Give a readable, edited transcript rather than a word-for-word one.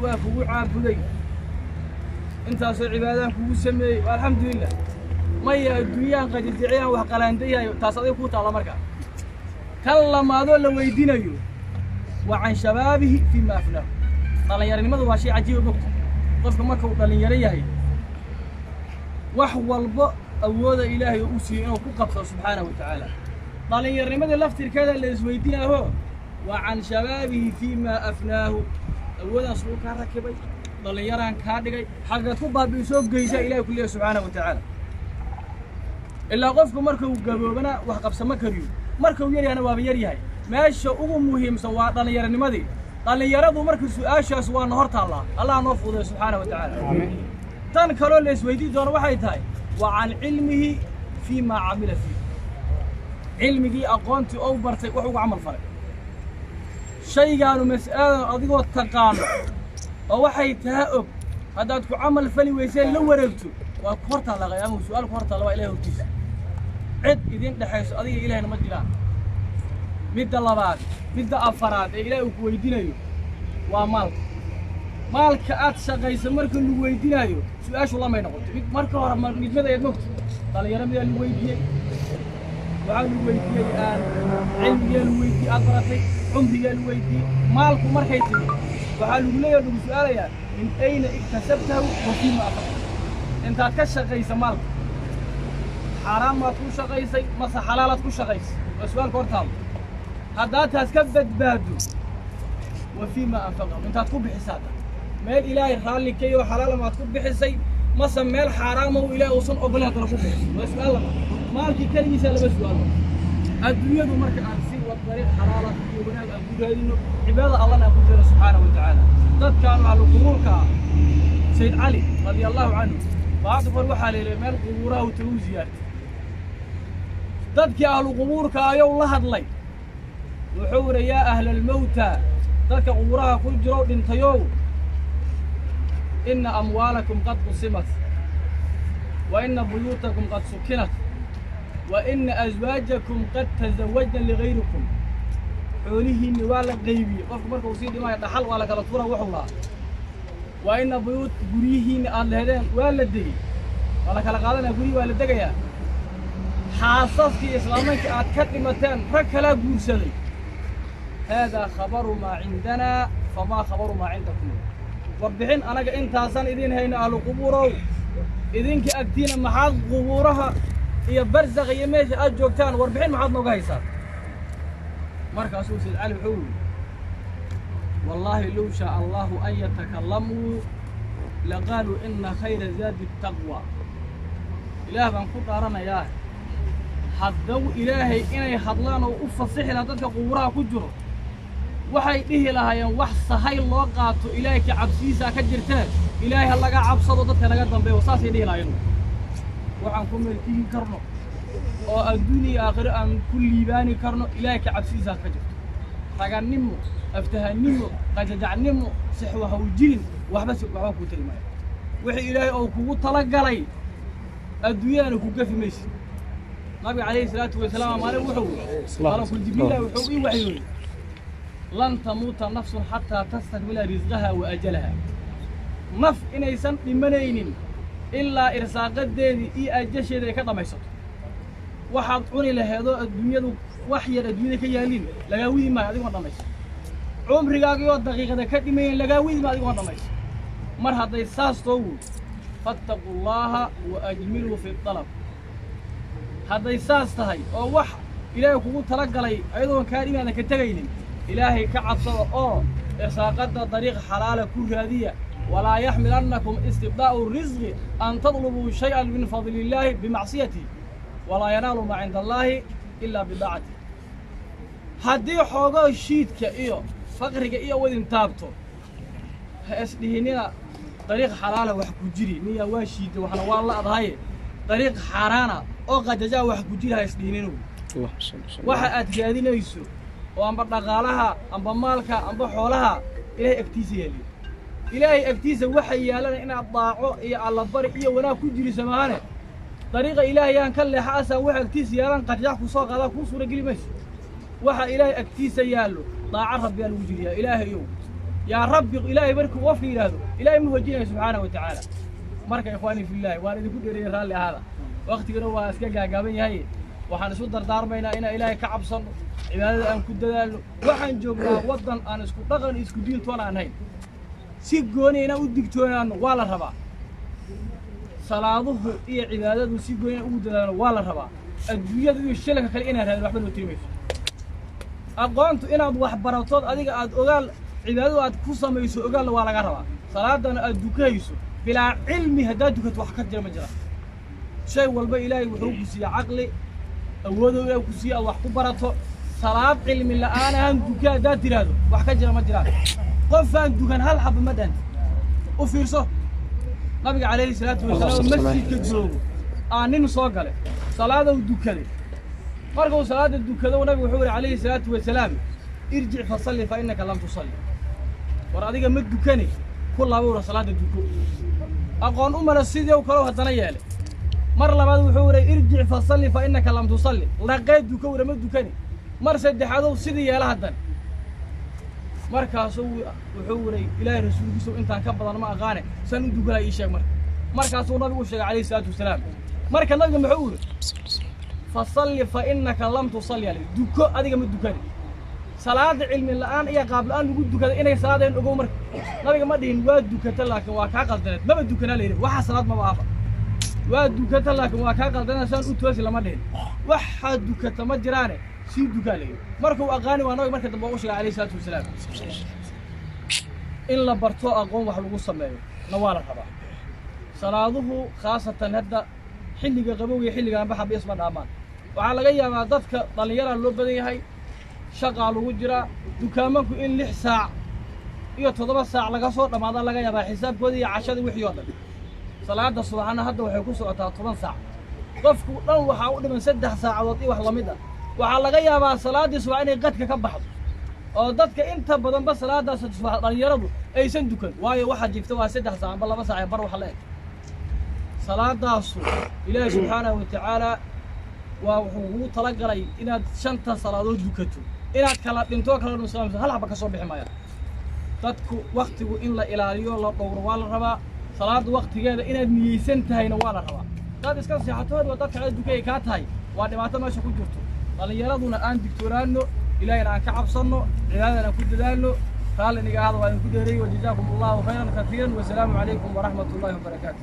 Waa kugu caabuday, intaasoo cibaadaan kugu sameeyey, waa alxamdulilah. Maya, adduunyaan qajajiciyaan wax qalaandayahayo, taas adiga kuu taalla. Markaa tan lamaadoo la weydiinayo waa can shabaabihi fiima afnaahu. Dhallinyaranimadu waa shay cajiiba, mogta. Qofka marka uu dhallinyaro yahay, wax walbo awooda Ilaahay oo u siiyey inuu ku qabsado subxaanahu wa tacaala. Dhallinyarnimadii laftirkeeda la isweydiinaaho, waa can shabaabihi fiima afnaahu. Awoodaan suu kaa rakibay, dhallinyaraan kaa dhigay, xaggaad ku baabi'isoo geysaa Ilahay ku leeyahy subxaanahu wa tacaala. Ilaa qofku markuu gaboobana wax qabsama kariyo, markuu yar yahana waaba yar yahay. Meesha ugu muhiimsan waa dhallinyaronimadii. Dhallinyaradu marka su-aashaas waa na hor taallaa. Allah noo fududay subxaana wa tacaala. Tan kaloo la isweydiin doono waxay tahay wa can cilmihi fii maa camila fiih. Cilmigii, aqoontii ou bartay, wax ugu camal falay shaygaanu. Mas'aladan adigoo taqaano oo waxay taha og, haddaad ku camal fali weyseen, la wareegto, waa ku hor taalla qiyaamuhu. Su-aal ku hor taalla waa Ilahay hortiisa. Cid idin dhexayso adiga Ilahayna ma jiraan. Midda labaad, midda afaraad ee Ilahay uu ku weydiinayo waa maalka. Maalka aad shaqayso marka lagu weydiinaayo, su-aashu lamay noqoto. Mid marka hore midmada ayaad mogto, dhalinyaro midaa lagu weydiiyey, waxaa lagu weydiiyey aan cilmigaa lagu weydiiyey aad baratay, cumrigaa lagu weydiiyey. Maalku markay timi, waxaa lagu leeyahay, lagu su'aalayaa min ayna iktasabtahu wa fiima anfaqta. Intaad ka shaqaysa maalka, xaaraan maad ku shaqaysay mase xalaalaad ku shaqaysay? Waa su-aalka hortaada. Haddaad taas ka badbaado, wa fiima anfaqahu, intaad ku bixisaa ta meel Ilaahay raalli ka yaho xalaala maad ku bixisay mase meel xaaraama uu Ilaahay uusan ogolayn haddana ku bixisay? Waa su-aal laba. Maalkii keligiisa laba su-aal. Adduunyadu marka aan si wa dariiq xalaala iyo wanaag aan ku raadino, cibaadada Allana aan ku jirno subxaanahu wa tacaala. Dadkaan ahlu qubuurka ah, Sayid Cali radia Allahu canhu bacdi kor waxaa la yidhi meel qubuuraha uu tagu ziyaartay. Dadkii ahlu qubuurka ayuu la hadlay. Wuxuu yidhi: "Yaa ahla almawta, dadka qubuuraha ku jiro dhintayow, inna amwaalakum qad qusimat, wa inna buyuutakum qad sukinat, wa inna aswaajakum qad tasawajna ligayrikum." Xoolihiinni waa la qaybiyey. Qofku marka uu sii dhimaayo, dhaxal waa la kala tura wuxuu lahaa. Wa inna buyuut, guryihiinni aad lehdeen waa la degey, waa la kala qaadanaya, guryihi waa la degayaa. Xaasaskii islaamankii aad ka dhimateen rag kalaa guursaday. Haadaa khabaru maa cindanaa, famaa khabaru maa cindakum? Warbixin anaga intaasaan idiin hayno, ahlu qubuurow. Idinka agtiina maxaad qubuuraha iyo barsakha iyo meesha aad joogtaan warbixin maxaad nooga haysaan? Markaasuu Sayd Cali wuxuu yidhi: "Wallaahi low shaa Allahu an yatakalamuu laqaaluu ina khayra zaadi taqwa." Ilaah baan ku dhaaranayaa, haddaw Ilaahay inay hadlaan oo u fasixi lahaa dadka qubuuraha ku jiro, waxay dhihi lahaayeen wax sahay loo qaato Ilaahay ka cabsidiisaa ka jirtee, Ilaahay ha laga cabsado dadka naga dambeeyo. Saasay dhihi lahaayeen. Waxaan ku meeltihi karno oo adduun iyo aakhiro aan ku liibaani karno Ilaahay ka cabsidiisaa ka jirto. Ragannimo, aftahannimo, qajajacnimo, six waxa uu jirin, waxba si waxba kuu tari maayo. Wixii Ilaahay oo kugu talagalay adduunyadana ku gafi maysid. Nabiga calayhi salaatu wasalaam maalin wuxuu malakul Jibriila wuxuu ii waxyooday: "Lan tamuuta nafsun xataa tastakmila risqaha wa ajalaha." Naf inaysan dhimanaynin ilaa irsaaqadeedii iyo ajasheeda ay ka dhammaysato. Waxaad cuni laheedoo adduunyadu wax yar adduunyada ka yaalin lagaa widi maayo adigoon dhammayso. Cumrigaagiyoo daqiiqada ka dhimayn lagaa widi maayo adigoon dhammayso. Mar hadday saas toogu, fattaquu llaaha wa ajmiluu fi dalab. Hadday saas tahay oo wax Ilaahay kugu tala galay ayadoon kaa dhimaadan ka tegaynin, Ilaahay ka cabsada oo irsaaqadda dariiq xalaala ku raadiya. Walaa yaxmilannakum istibdaa'u risqi an tadlubuu shay-an min fadli illaahi bimacsiyatihi, walaa yanaalu maa cinda allaahi ilaa bidaacatihi. Haddii xoogoo shiidka iyo faqriga iyo wadin taabto, ha isdhihinina dariiq xalaala wax ku jiri. Niya waa shiida, waxna waa la'dahaye, dariiq xaaraana oo qajajaa wax ku jiri ha isdhihininu. Waxa aad raadinayso oo amba dhaqaalaha, amba maalka, amba xoolaha, Ilaahay agtiisa yaaliyo. Ilaahay agtiisa waxa yaalana inaad daaco iyo allabari iyo wanaag ku jiriso maahane, dariiqa Ilaahay aan ka leexa asaan waxa agtiisa yaalan qajax ku soo qaadaa kuu suura geli mayso. Waxa Ilaahay agtiisa yaallo daaco Rabbiyaa lagu jiriyaa. Ilaahayow, Yaa Rabbi, Ilaahay markuu qofka yidhaahdo, Ilaahay ma hojinayo subxaanahu wa tacaala. Marka ikhwaani fillahi, waan idinku dheereeyey, raalli ahaada, waktiguna waa iska gaagaaban yahay. Waxaan isu dardaarmaynaa inaan Ilaahay ka cabsanno, cibaadada aan ku dadaalno. Waxaan joognaa waddan aan isku dhaqan, isku diintoona aan hayn. Si gooni inaan u digtoonaano waa la rabaa. Salaaduhu iyo cibaadadu si gooni inaan ugu dadaalno waa la rabaa. Adduunyada iyo shilanka kale inaan raadin waxba noo tiri mayso. Aqoontu inaad wax baratood, adiga aad ogaal, cibaadadu aad ku samayso ogaalna waa laga rabaa. Salaadana aad dukahayso bilaa cilmi haddaad dukato, wax ka jira ma jira. Shay walba Ilaahay wuxuu ku siiyey caqli, awoodow Ilaahay ku siiyey aad wax ku barato. Salaad cilmi la'aan ahaan duka haddaad tiraahdo, wax ka jira ma jiraan. Qofaan dukan hal xaba ma dhaanti. U fiirso nabiga calayhi salaatu wasalaam, masjidka joogo aa nin soo gale, salaadow dukaday. Marka uu salaada dukado, nabigu wuxuu yidhi calayhi salaatu wasalaam: "Irjic fasalli fa innaka lam tusalli." War adiga ma dukani, ku laabowra, salaada duko. Aqoon u mala sidii kalow haddana yeelay. Mar labaad wuxuu yidhi: "Irjic fasalli fa innaka lam tusalli." Laqee duko wura, ma dukani. Mar saddexaadow sidii yeela haddana. Markaasuu wuxuu yihi: "Ilaahay rasuulkiisu, intaan ka badan ma aqaane, san u dukanaa ii sheeg." Marka markaasuu nabigu u sheegay calayhi salaatu wasalaam. Marka nabiga muxuu yidhi? "Fasalli fa innaka lam tusalli." Ali duko, adiga ma dukani. Salaada cilmi la'aan iyo qaab la'aan lagu dukada inay salaadeen ogow. Marka nabiga ma dhihin waa dukata laakiin waa kaa qaldaneed. Maba dukanaa la yidhi, waxa salaad maba afa. Waa dukata laakiin waa kaa qaldaneed, saan u toosi lama dhihin. Waxaa dukata ma jiraane, sii dukaa la yidhi. Markuu aqaani waa nabiga marka dambe u sheegay calayhi salaatu wasalaam. In la barto aqoon wax lagu sameeyo na waa la rabaa. Salaaduhu khaasatan hadda xilliga qabowga iyo xilliga baxa isma dhaamaan. Waxaa laga yaabaa dadka dhallinyaraa loo badan yahay, shaqaa lagu jiraa, dukaamanku in 6 saac iyo 7 saac laga soo dhammaada laga yaabaa, xisaabkoodii iyo cashadii wixii oo dhan. Salaada subaxna hadda waxay ku socotaa 10 saac. Qofku dhan waxaa u dhiman 3 saacadood iyo wax lamid ah. Waxaa laga yaabaa salaaddii subax inay qadka ka baxdo, oo dadka inta badanba salaadaas subax dhallinyaradu aysan dukan, waayo waxaa jiifta waa 3 saac amba 2 saac ee bar wax la eg. Salaadaasu Ilaahi subxaanahu wa tacaala waa wuxuu kugu talagalay inaad shanta salaadood dukato. Inaad kala dhinto, kala dhunsalaamso, hal xaba ka soo bixi maaya. Dadku waktigu in la ilaaliyo, la dhowro waa la rabaa. Salaadda waktigeeda inaad niyeysan tahayna waa la rabaa. Hadaad iska seexatood waa dadka dukay kaa tahay, waa dhibaato meesha ku jirto. Dhallinyaraduna aan digtoonaano, Ilaahayna aan ka cabsanno, cibaadadana aan ku dadaalno. Raalli niga ahada, waa idinku dheereeyey. Wajazaakum Allahu khayran katiiran, wasalaamu calaykum waraxmat ullahi wabarakaatu.